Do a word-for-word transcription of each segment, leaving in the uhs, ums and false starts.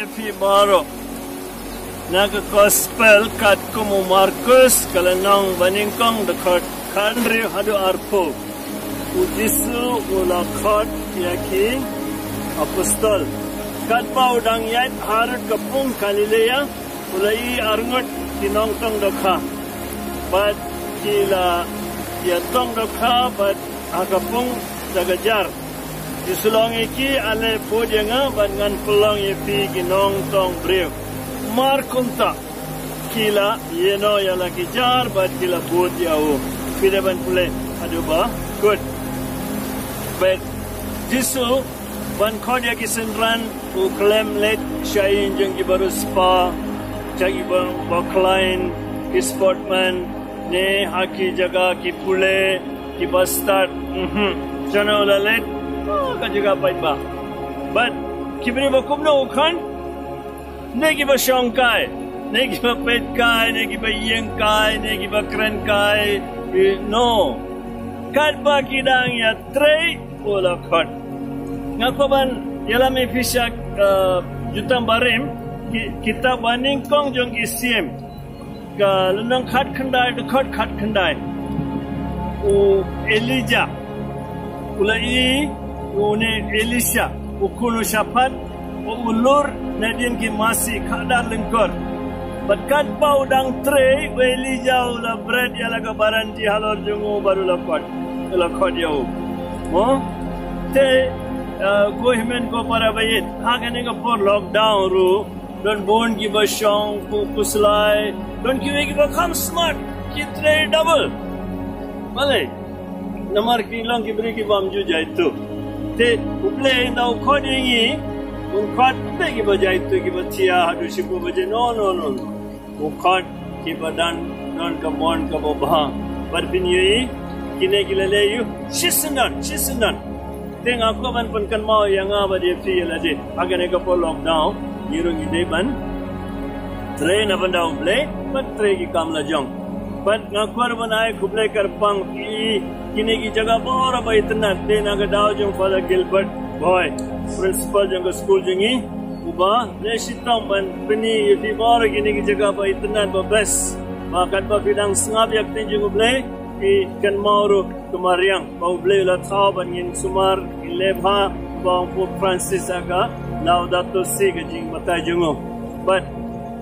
Phi baroh. Na ka gospel katkum u Markus, ka lynnong banyngkong, dkhot khathynriew haduh arphew. U Jisu u la khot ïa ki apostol. Katba u dang ïaid harud ka pung Galilea, u la ïohi arngut ki nongtong dohkha. Bad ki la ïatong dohkha bad ha ka pung da ka jar. Jisu la ong ïa ki, ale bud ïa nga bad ngan pynlong ïa phi ki nongtong briew. Mar kumta ki la ïehnoh ïa la ki jar bad ki la bud ïa u. Phi dei ban pule haduh ba kut. Bad Jisu ban khot ïa ki synran, u khlem leit sha ïing jong ki bariewspah, sha ki ba, ba khlaiñ, ki sportman, ne ha ki jaka ki pule, ki bastad. Mhm. Shano u la leit? Oh, ka jaka paidbah. Bad ki briew ba kumno u khot? Ne ki ba shong kai, ne ki ba peit kai, ne ki ba ïeng kai, ne ki ba kren kai. Eh, no. Katba ki dang ïatrei, u la khot. Nga kwah ban ïalam ïa phi sha, eh, jutang barim, ki, kitab Banyngkong jong ki Syiem. Ka lynnong khatkhyndai, dkhot khatkhyndai. U Elijah u la ïohi une Elisha, u khun u Shaphat, u lur nadien ki masi khatar lyngkor. Bad katba u dang trei, u Elijah u la bret ïa la ka baranti halor jong u bad u la khot. U la khot ïa u. Mo? Te, eh, ko hynmen ko para ba ïeit, ha kane ka por lockdown ruh, don bun ki ba shong, ku, khuslai, don kiwei ki ba kham smart, ki trei double. Balei? Namar ki long ki briew ki bym ju jaituh. Te U Blei ynda u khot ïa ngi, um khot bad ki ba jaituh, ki ba thiah haduh shiphew baje. No, no, no, no. U khot ki ba don, don ka mon ka ba bha. Bad phin ïohi, kine ki la leh ïa u shisyndon, shisyndon. Te nga kwah ban pynkynmaw ïa nga bad ïa phi ïa lade. Ha kane ka por lockdown, ngi ruh ngi dei ban trei na bynta U Blei, bad trei ki kam lajong. Bad nga kwah ban ai khublei kyrpang ïa kine ki jaka baroh ba itynnad, dei na ka daw jong Father Gilbert Boy, principal jong ka skul jong ngi, uba leh shitom ban pyni ïa phi baroh kine ki jaka ba itynnad ba best. Ba katba phi dang sngap ïa ka ktien jong U Blei, phi kynmaw ruh ka mariang ba U Blei u la thaw ban ngin sumar, ngin leh bha, ba ong Pope Francis ha ka Laudato Si, ka jingbatai jong u. Bad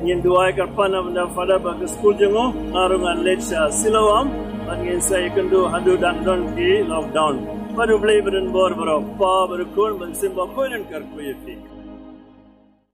ngin duwai kyrpang na bynta Father bad ka skul jong u. Nga ruh ngan leit sha Siloam bad ngin sa ïakynduh haduh ba don ki lockdown. Bad U Blei ba don bor baroh, Kpa bad U Khun bad U Mynsiem Bakhuid un kyrkhu ïa phi.